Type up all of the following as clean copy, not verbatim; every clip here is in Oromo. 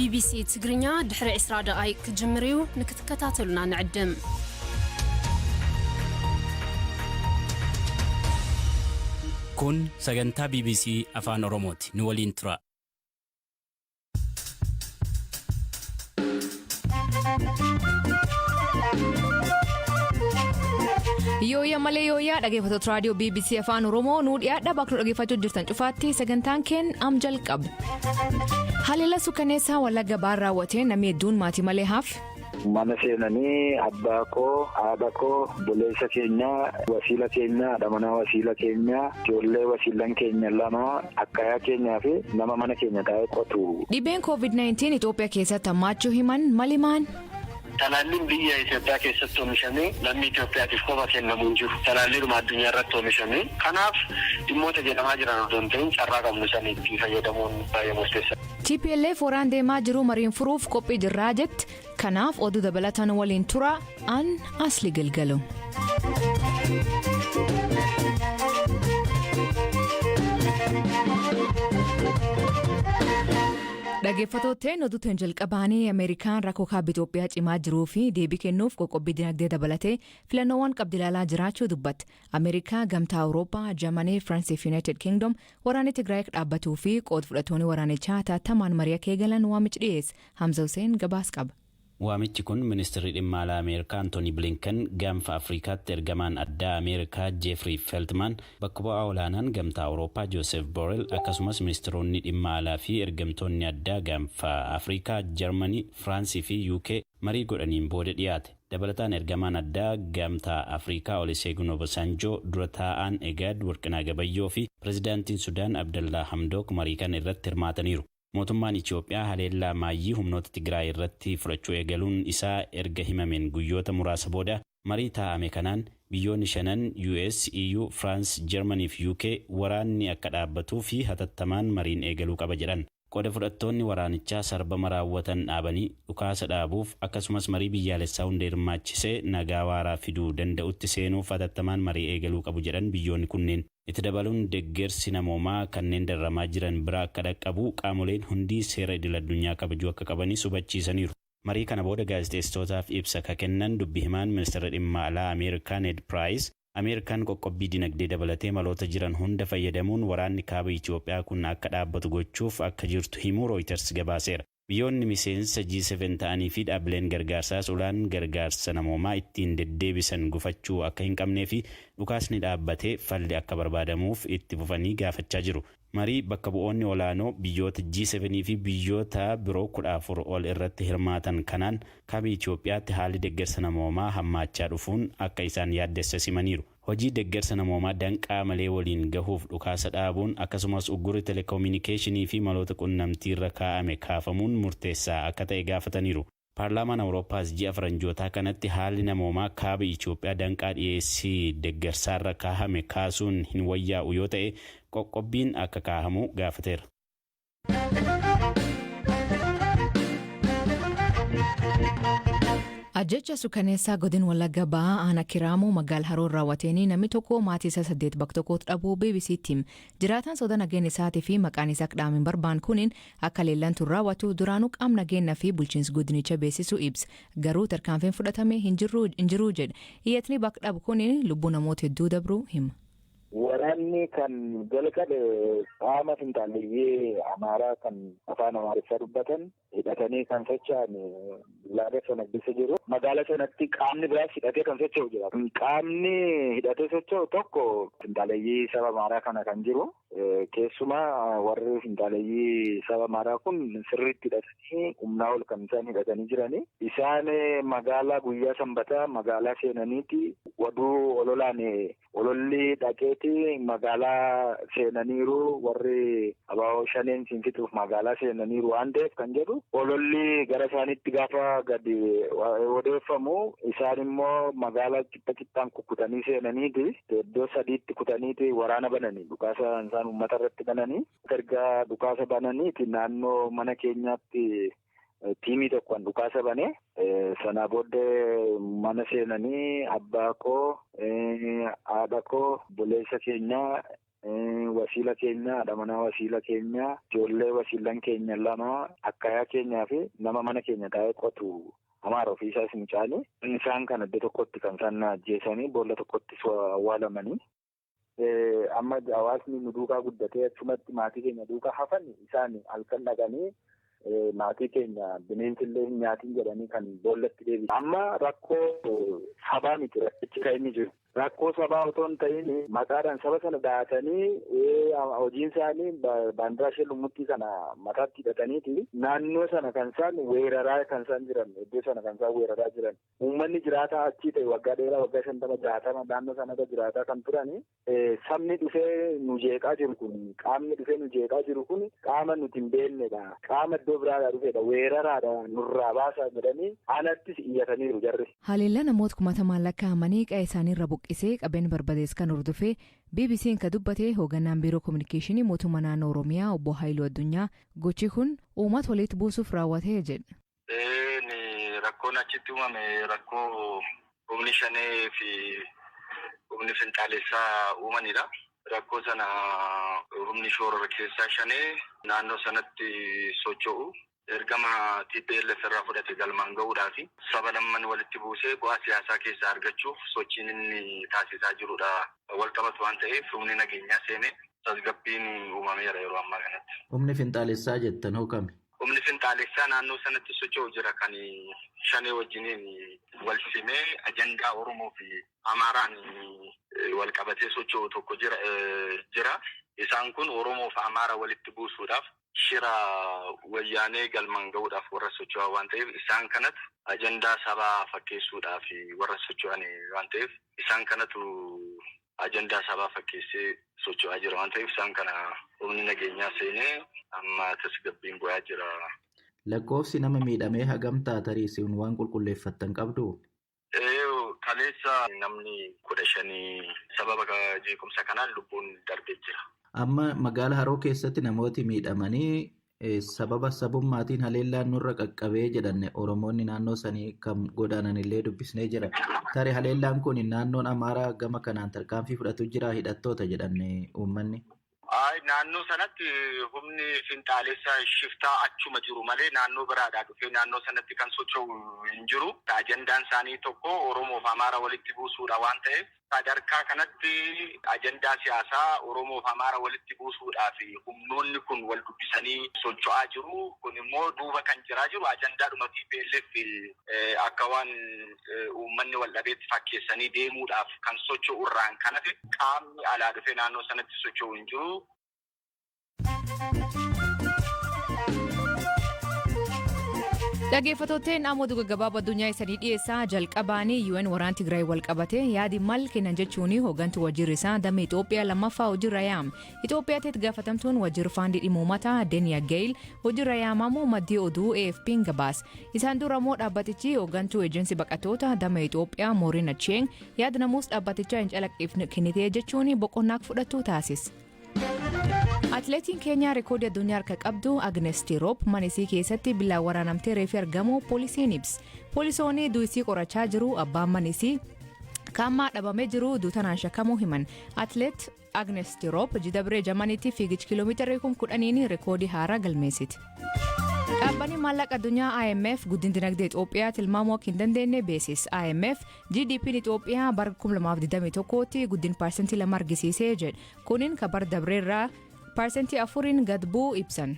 ቢቢሲ ትግርኛ ድሕሪ 20 ደቓይቅ ክጅምር እዩ። ንክትከታተሉና ንዕድም። Kun sagantaa BBC Afaan Oromooti. Nu waliin tura. Yooyyaa malee yooyyaa, dhaggeeffattoota raadiyoo BBC Afaan Oromoo, nuu dhiyaadha. Bakka nu dhaggeeffachuu jirtan cufaatti sagantaan keen am jalqabu. Haleellaa suukaneessaa Wallagga Bahaa raawwateen namni hedduun maatii malee hafe. Mana seenanii abbaa koo, haadha koo, obboleessa keenyaa, wasiila keenyaa, haadha manaa wasiila keenyaa, ijoollee wasiilan keenya lama, akkayaa keenyaa fi nama mana keenya taa'ee qotu. Dhibeen COVID-19 Itoophiyaa keessatti hammaachuu himan malimaan. Talaalliin biyya Itoophiyaa keessatti oomishamee lammii Itoophiyaatiif qofa kennamu hin jiru. Talaalliidhuma addunyaa irratti oomishame. Kanaaf dhimmoota jedhamaa jiran odoo hin ta'in carraa qabnu sana itti fayyadamuun baay'ee murteessaadha. TPLF waraan deemaa jiru mariin furuuf qophii jirraa jetti. Kanaaf oduu dabalataan waliin tura an Asli Galgalo. Dhaggeeffattootni, oduutiin jalqabaanii, Ameerikaan rakkoo kaaba Itoophiyaa cimaa jiruu fi deebii kennuuf qoqqobbii dinagdee dabalatee filannoowwan qabdi ilaalaa jiraachuu dubbatti. Ameerikaa, Gamtaa Awurooppaa, Jarmanii, Firaansii fi Yuunaayitid Kingdom waraanni Tigraay dhaabbatuu fi qooda fudhattoonni waraanichaa hatattamaan marii akka eegalan waamichi dhiyeesse. Hamza Hussein gabaas qaba. Waamichi kun ministeerri dhimma alaa Ameerikaa Antooni Bilinkan, gaanfa Afrikaatti ergamaan addaa Ameerikaa Jeefrii Feltmaan, bakka bu'aa olaanaan Gamtaa Awurooppaa Joosef Borrell, akkasumas ministeeronni dhimma alaa fi ergamtoonni addaa gaanfa Afrikaa, Jarmanii, Firaansii fi UK marii godhaniin booda dhiyaate. Dabalataan ergamaan addaa Gamtaa Afrikaa Olusegun Obasanjoo, dura taa'aan IGAD Warqinaa Gabayyoo fi pirezidaantiin Sudaan Abdallaa Hamdook marii kana irratti hirmaataniiru. Mootummaan Itoophiyaa haleellaa maayyii humnoota Tigraay irratti fudhachuu eegaluun isaa erga himameen guyyoota muraasa booda marii taa'ame kanaan biyyoonni shanan US, EU, France, Germany fi UK waraanni akka dhaabbatuu fi hatattamaan mariin eegaluu qaba jedhan. Qooda fudhattoonni waraanichaa sarbama raawwatan dhaabanii dhukaasa dhaabuuf, akkasumas marii biyyaalessaa hunda hirmaachisee nagaa waaraa fiduu danda'utti seenuuf hatattamaan marii eegaluu qabu jedhan biyyoonni kunneen. Itti dabaluun deeggarsi namoomaa kanneen dararamaa jiran bira akka dhaqqabu qaamoleen hundi seera idil addunyaa kabajuu akka qabanis hubachiisaniiru. Marii kana booda gaazexeessitootaaf ibsa ka kennan dubbi himaan ministeera dhimma alaa Ameerikaa Ned Price, Ameerikaan qoqqobbii dinagdee dabalatee maloota jiran hunda fayyadamuun waraanni kaaba Itoophiyaa kun akka dhaabbatu gochuuf akka jirtu himuu Reuters gabaaseera. Biyyoonni miseensa G7 ta'anii fi dhaabbileen gargaarsaas ulaan gargaarsa namoomaa ittiin deddeebisan gufachuu akka hin qabnee fi dhukaasni dhaabbatee falli akka barbaadamuuf itti fufanii gaafachaa jiru. Marii bakka bu'oonni olaanoo biyyoota G7 fi biyyoota biroo 14 ol irratti hirmaatan kanaan kaaba Itoophiyaatti haalli deeggarsa namoomaa hammaachaa dhufuun akka isaan yaaddesse simaniiru. Hojii deeggarsa namoomaa danqaa malee waliin gahuuf dhukaasa dhaabuun, akkasumas uggurri teleekoominikeeshinii fi maloota qunnamtii irra kaa'ame kaafamuun murteessaa akka ta'e gaafataniiru. Paarlaamaan Awurooppaas ji'a faranjootaa kanatti haalli namoomaa kaaba Itoophiyaa danqaa dhiyeessii deeggarsaarra kaahame kaasuun hin wayyaa'u yoo ta'e qoqqobbiin akka kaahamu gaafateera. Ajjecha suukaneessaa godin Wallagga Bahaa aanaa Kiraamuu magaala Haroon raawwateenii namni tokko maatii isaa saddeet bakka tokkotti dhabuu BBC'tti hime. Jiraataan soda nageenya isaatii fi maqaan isaa dhaame hin barbaanne kuniin akka leellaan tun raawwatu duraanuu qaama nageenyaa fi bulchiinsi godinichaa beeksisuu ibsa. Garuu tarkaanfiin fudhatame hin jiru jedha. Iyyatni bakka dhabu kuniin lubbuu namoota hedduu dabruu hima. Waraanni kan jalqabe qaama finxaaleeyyii Amaaraa kan afaan Amaariffaa dubbatan hidhatanii kan socho'an laga sana keessa jiru. Magaala sanatti qaamni biraas hidhatee kan socho'u jira. Qaamni hidhatee socho'u tokko finxaaleeyyii saba Amaaraa kana kan jiru. Keessumaa warri finxaaleeyyii saba Amaaraa kun sirriitti hidhatanii humnaa ol kan isaan hidhatanii jirani. Isaan magaalaa guyyaa Sanbataa magaalaa seenaniiti oduu ololaan ololli dhaqeeti magaalaa seenaniiru, warri abaaboo shaneen siin fixuuf magaalaa seenaniiru waan ta'eef kan jedhu ololli gara isaaniitti gaafa gadi odeeffamu, isaan immoo magaalaa qixxa qixxaan kukkutanii seenaniiti iddoo sadiitti kutaniiti waraana bananii dhukaasa isaan uummata irratti bananii. Erga dhukaasa bananiiti naannoo mana keenyaatti tiimii tokkoon dhukaasa banee, sanaa booddee mana seenanii abbaa koo, haadha koo, obboleessa keenyaa Wasiila keenya, haadha manaa wasiila keenya, ijoollee wasiilan keenya lama, akkayaa keenyaa fi nama mana keenya taa'ee qotu Amaara ofiisaas mucaani. Isaan kan iddoo tokkotti kan isaan ajjeesanii boolla tokkotti awwaalamanii. Amma hawaasni nu duukaa guddatee achumatti maatii keenya duukaa hafan isaan halkan dhaqanii maatii keenya bineensi illee hin nyaatiin jedhanii kan boollatti deebisan. Amma rakkoo sabaa miti rakkichi kan inni jiru. Rakkoo sabaa otoo hin ta'in maqaadhaan saba sana dahatanii hojiin isaanii baandiraa ishee lummuttii sana mataatti hidhataniiti naannoo sana kan isaan weeraraa kan isaan jiran, iddoo sana kan isaan weeraraa jiran. Uummanni jiraataa achii ta'e waggaa dheeraa, waggaa 50, 60 naannoo sanarra jiraataa kan turani, sabni dhufee nu jeeqaa jiru kun, qaamni dhufee nu jeeqaa jiru kun qaama nuti hin beeknedha, qaama iddoo biraadhaa dhufedha, weeraraadha, nurraa baasaa jedhanii aanattis iyyataniiru jarri. Haleellaa namoota kumatamaan lakkaa'amanii qe'ee isaaniirra buqqisee qabeen barbadees kan hordofee BBC'n ka dubbate hoogganaan biiroo kominikeeshinii mootummaa naannoo Oromiyaa obbo Haayiluu Addunyaa, gochi kun uummata walitti buusuuf raawwatee jedha. Rakkoon achitti uumame rakkoo humni shanee fi humni finxaalessaa uumanidha. Rakkoo sana humni shoorora keessaa shanee naannoo sanatti socho'u ergama TPLF irraa fudhate galmaan gahuudhaa fi saba lamman walitti buusee bu'aa siyaasaa keessaa argachuuf sochiin inni taasisaa jirudha. Wal qabatu waan ta'eef humni nageenyaa seenee tasgabbiin uumameera yeroo ammaa kanatti. Humni finxaalessaa jettan hoo kami? Humni finxaalessaa naannoo sanatti socho'u jira, kan shanee wajjiniin wal simee ajandaa Oromoo fi Amaaraan wal qabatee socho'u tokko jira. Isaan kun Oromoo fi Amaara walitti buusuudhaaf, shira wayyaanee galmaan gahuudhaaf warra socho'an waan ta'eef, isaan kanatu ajandaa sabaa fakkeessuudhaaf warra socho'an waan ta'eef, isaan kanatu ajandaa sabaa fakkeessee socho'aa jira waan ta'eef, isaan kana humni nageenyaa seenee amma tasgabbiin bu'aa jira. Lakkoofsi nama miidhamee hagam ta'a, tarii isin waan qulqulleeffattan qabdu? Kaleessa namni 15 sababa jeequmsa kanaan lubbuun darbee jira. Amma magaala Haroo keessatti namooti miidhamanii sababa sabummaatiin haleellaan nurra qaqqabee jedhan, Oromoonni naannoo sanii kan godaanan illee dubbisnee jira. Tarii haleellaan kun naannoon Amaaraa gama kanaan tarkaanfii fudhatu jira, hidhattoota jedhan uummanni. Naannoo sanatti humni finxaalessa shiftaa achuma jiru malee naannoo biraadhaa dhufee naannoo sanatti kan socho'u hin jiru. Ajandaan isaanii tokko Oromoof Amaara walitti buusuudha waan ta'eef, sadarkaa kanatti ajandaa siyaasaa Oromoof Amaara walitti buusuudhaaf humnoonni kun wal dubbisanii socho'aa jiru. Kun immoo duuba kan jiraa jiru ajandaadhuma TPLF akka waan uummanni wal dhabeetti fakkeessanii deemuudhaaf kan socho'u irraan kan hafe qaamni alaa dhufee naannoo sanatti socho'u hin jiru. Dhaggeeffattootni, amma oduu gaggabaaboo addunyaa isanii dhiyeessaa. Jalqabaanii UN waraan Tigraay wal qabate yaadi mal kennan jechuun hooggantuu waajjirri isaa damee Itoophiyaa lammaffaa hojiirra yaame. Itoophiyaatti itti gaafatamtuun waajjirri faandii dhimma uummataa Deniya Geyil hojiirra yaamamu maddii oduu AFP'n gabaase. Isaan dura immoo dhaabbatichi hooggantuu eejensii baqattoota damee Itoophiyaa Mooriin Achieng yaada namuus dhaabbatichaa hin calaqqifne kennitee jechuun boqonnaa fudhatu taasise. Atileetiin Keenyaa reekoodii addunyaa harka qabdu Agnes Tirop mana isii keessatti billaan waraanamtee reefii argamu poolisiin ibsa. Poolisoonni du'isii qorachaa jiru, abbaan mana isii kaammaa dhabamee jiru duutanaan shakkamuu himan. Atileet Agnes Tirop jidabree Jamaniitti fiigicha kiiloomeetirii 10,000n reekoodii haaraa galmeessiti. Dhaabbanni maallaqa addunyaa IMF guddina dinagdee Itoophiyaa tilmaamuu akka hin dandeenye beeksise. IMF GDP'n Itoophiyaa bara 2021tti guddina 2% argisiisee jedhe. Kunin ka bara dabreerraa 4%n gad bu'uu ibsan.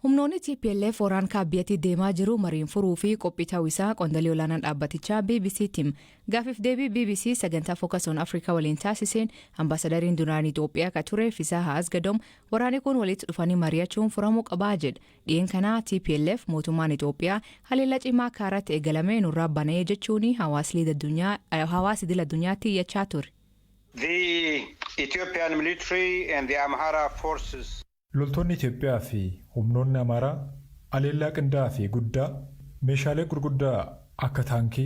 Humnoonni TPLF waraan kaabbiyyatti deemaa jiru mariin furuu fi qophii ta'uu isaa qondaalli olaanaan dhaabbatichaa BBC'tti hima. Gaafiif deebii BBC sagantaa Focus on Africa waliin taasiseen ambaasadariin duraanii Itoophiyaa ka ture Fisaha Asgadom waraanni kun walitti dhufanii mari'achuun furamuu qabaa jedha. Dhi'een kanaa TPLF mootummaan Itoophiyaa haleellaa cimaa akka irratti eegalame nurraa banee jechuun hawaasa idil addunyaatti iyyachaa ture. The Ethiopian military and the Amhara forces Loltoonni Itoophiyaa fi humnoonni Amaaraa haleellaa qindaa'aa fi guddaa meeshaalee gurguddaa akka taankii,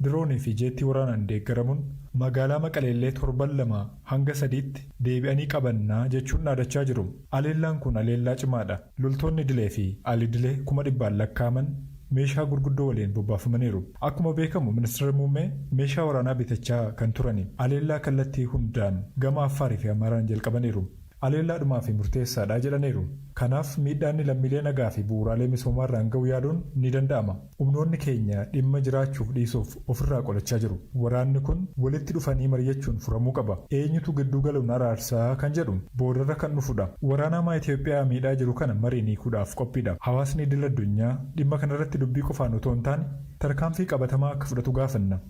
diroonii fi jeettii waraanaan deeggaramuun magaalaa Maqaleellee torban 2 hanga 3tti deebi'anii qabannaa jechuun dhaadachaa jiru. Haleellaan kun haleellaa cimaadha. Loltoonni idilee fi alidilee 100,000 lakkaa'aman meeshaa gurguddoo waliin bobbaafamaniiru. Akkuma beekamu ministeerri muummee meeshaa waraanaa bitachaa kan turani haleellaa kallattii hundaan gama Affaarii fi Amaaraan jalqabaniiru. Haleellaadhumaa fi murteessaadha jedhaniiru. Kanaaf miidhaan lammiilee nagaa fi bu'uuraalee misoomaarraan ga'u yaaduun ni danda'ama. Humnoonni keenya dhimma jiraachuuf dhiisuuf ofirraa qolachaa jiru. Waraanni kun walitti dhufanii mari'achuun furamuu qaba. Eenyutu gidduu galuun araarsaa kan jedhu boodarra kan dhufudha. Waraana hamaa Itoophiyaa miidhaa jiru kana mariin hiikuudhaaf qophiidha. Hawaasni idil addunyaa dhimma kanarratti dubbii qofaan otoo hin taane tarkaanfii qabatamaa akka fudhatu gaafanna.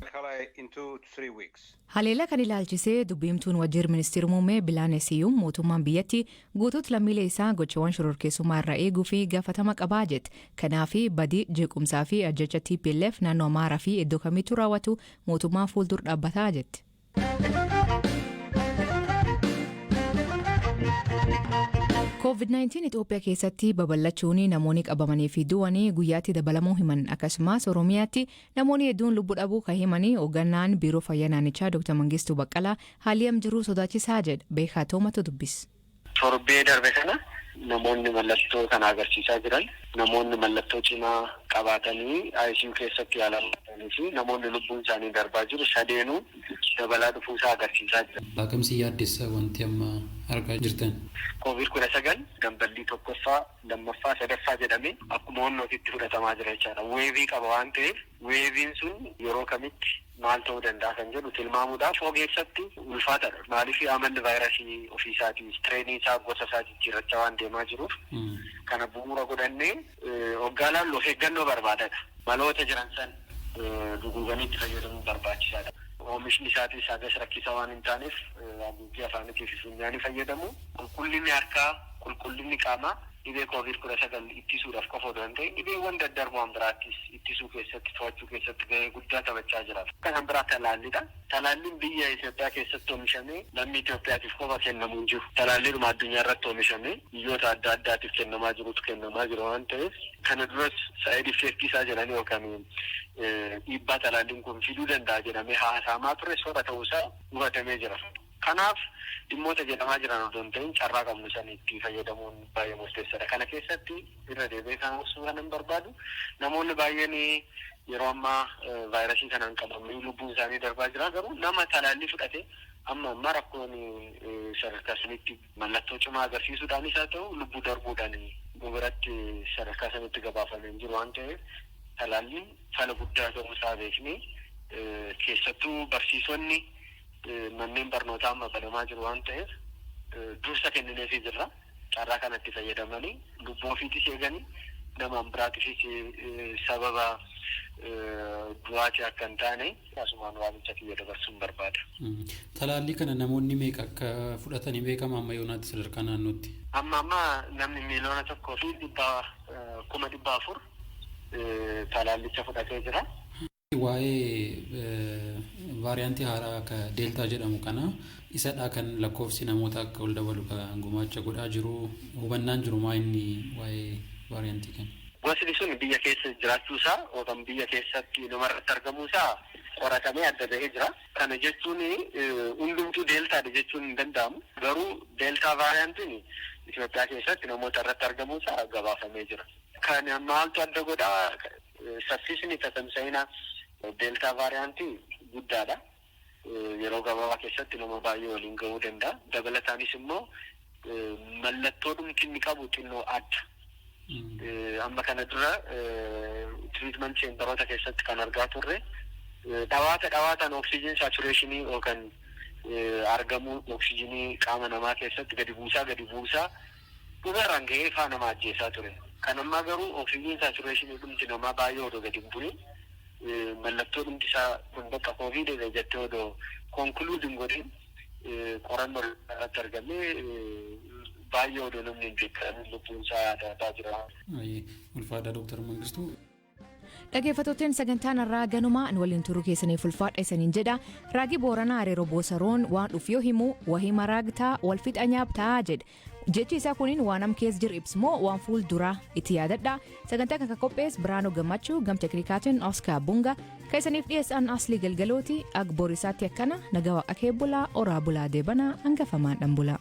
In 2 to 3 weeks. Haleellaa kan ilaalchisee dubbiimtuun waajjira ministeera muummee Bilaanee Siyyuum mootummaan biyyatti guutuutti lammiilee isaa gochawwan shororkeessummaa irraa eeguu fi gaafatama qabaa jette. Kanaaf badii jeequmsaa fi ajjecha TPLF naannoo Amaaraa fi iddoo kamittuu raawwatu mootummaan fuuldura dhaabbataa jette. COVID-19 Itoophiyaa keessatti babal'achuun namoonni qabamanii fi du'anii guyyaatti dabalamuu himan. Akkasumas Oromiyaatti namoonni hedduun lubbuu dhabuu kan himanii hoogganaan biiroo fayyaa naannichaa Dr. Mangistuu Baqqalaa haalli am jiruu sodaachisaa jedha. Beekaa Toomatu dubbis. Torbee darbe kana namoonni mallattoo kana agarsiisaa jiran, namoonni mallattoo cimaa qabaatanii ICU keessatti yaalamanii fi namoonni lubbuun isaanii darbaa jiru sadeenuu dabalaa dhufuusaa agarsiisaa jira. Akkamsi yaaddessa wanti amma argaa jirtan? COVID-19 damballii tokkoffaa, lammaffaa, sadaffaa jedhamee akkuma onnootitti fudhatamaa jira jechaadha. Wave qaba waan ta'eef waveiin sun yeroo kamitti maal ta'uu danda'a kan jedhu tilmaamuudhaaf ogeessatti ulfaataadha. Maaliif amalli vaayirasii ofiisaatii strainii isaa, gosa isaa jijjiirrachaa waan deemaa jiruuf kana bu'uura godhannee hoggaa laallu of eeggannoo barbaadadha. Maloota jiran san duguuganii itti fayyadamuun barbaachisaadha. Oomishni isaatis hagas rakkisaa waan hin taaneef haguuggii afaanitii fi funyaanii fayyadamu. Qulqullinni harkaa, qulqullinni qaamaa dhibee COVID-19 ittisuudhaaf qofa odoo hin ta'in dhibeewwan daddarboon biraattis ittisuu keessatti, to'achuu keessatti gahee guddaa taphachaa jira. Kan biraa talaallidha. Talaalliin biyya Itoophiyaa keessatti oomishamee lammii Itoophiyaatiif qofa kennamu hin jiru. Talaalliidhuma addunyaa irratti oomishamee biyyoota adda addaatiif kennamaa jirutu kennamaa jira waan ta'eef kana duras side effectii isaa jedhanii yookaan dhiibbaa talaalliin kun fiduu danda'a jedhamee haasa'amaa ture soba ta'uusaa hubatamee jira. Kanaaf dhimmoota jedhamaa jiran odoo hin ta'in carraa qabnu san itti fayyadamuun baay'ee murteessaadha. Kana keessatti irra deebi'ee kan ibsuu kan hin barbaadu, namoonni baay'een yeroo ammaa vaayirasii kanaan qabamanii lubbuun isaanii darbaa jira, garuu nama talaallii fudhate amma ammaa rakkoon sadarkaa sanitti mallattoo cimaa agarsiisuudhaanis haa ta'u lubbuu darbuudhaan nu biratti sadarkaa sanitti gabaafamee hin jiru waan ta'eef talaalliin fala guddaa ta'uu isaa beeknee, keessattuu barsiisonni manneen barnootaa amma banamaa jiru waan ta'eef dursa kennineefii jirra. Carraa kanatti fayyadamanii lubbuu ofiitis eeganii namaan biraatiifis sababa du'aatii akka hin taane asumaan waamicha kiyya dabarsuun barbaada. Talaallii kana namoonni meeqa akka fudhatanii beekama amma yoonaatti sadarkaa naannootti? Amma amma namni 1,100,400 talaallicha fudhatee jira. Waa'ee vaariyaantii haaraa akka deeltaa jedhamu kana isadhaa kan lakkoofsi namoota akka ol dabalu kan gumaacha godhaa jiru, hubannaan jiru maa inni waa'ee vaariyaantii kana? Gosni sun biyya keessa jiraachuusaa yookaan biyya keessatti namarratti argamuusaa qoratamee adda bahee jira. Kana jechuun hundumtuu deeltaadha jechuun hin danda'amu. Garuu deeltaa vaariyaantiin Itoophiyaa keessatti namoota irratti argamuusaa gabaafamee jira. Kan maaltu adda godhaa? Saffisni tatamsa'ina deeltaa vaariyaantii guddaadha. Yeroo gabaabaa keessatti nama baay'ee waliin gahuu danda'a. Dabalataanis immoo mallattoo dhumti inni qabu xinnoo adda. Amma kana dura treatment centeroota keessatti kan argaa turre dhawaata dhawaataan oxygen saturationii yookaan argamuu oksijinii qaama namaa keessatti gadi buusaa gadi buusaa dhumarraan gahee faa nama ajjeesaa ture. Kan ammaa garuu oxygen saturationii dhumti namaa baay'ee odoo gadi hin bu'in, mallattoo dhumti isaa kun bakka COVID jettee odoo conclude hin godhin, qorannoo irratti argamee baay'ee odoo namni hin beekamin lubbuun isaa darbaa jira. Ulfaadhaa, Dooktar Mangistuu. Dhaggeeffattootni, sagantaan irraa ganumaa nu waliin turuu keessaniif ulfaadha isaniin jedha. Raagii Booranaa Areeroo Boosaroon waan dhufu yoo himu "Wahima raagtaa wal fixa nyaabtaa" jedha. Jechi isaa kuniin waan am keessa jiru ibsu moo waan fuul duraa itti yaadadha? Sagantaa kan qophees Biraanuu Gammachuu, gam teknikaatiin Oskaar Bunga, kan isaniif dhiyeessan Aslii Galgalooti. Ag borisaatti akkana nagaa waaqa kee bulaa, oraa bulaa, deebanaa hangafamaan dhan bulaa.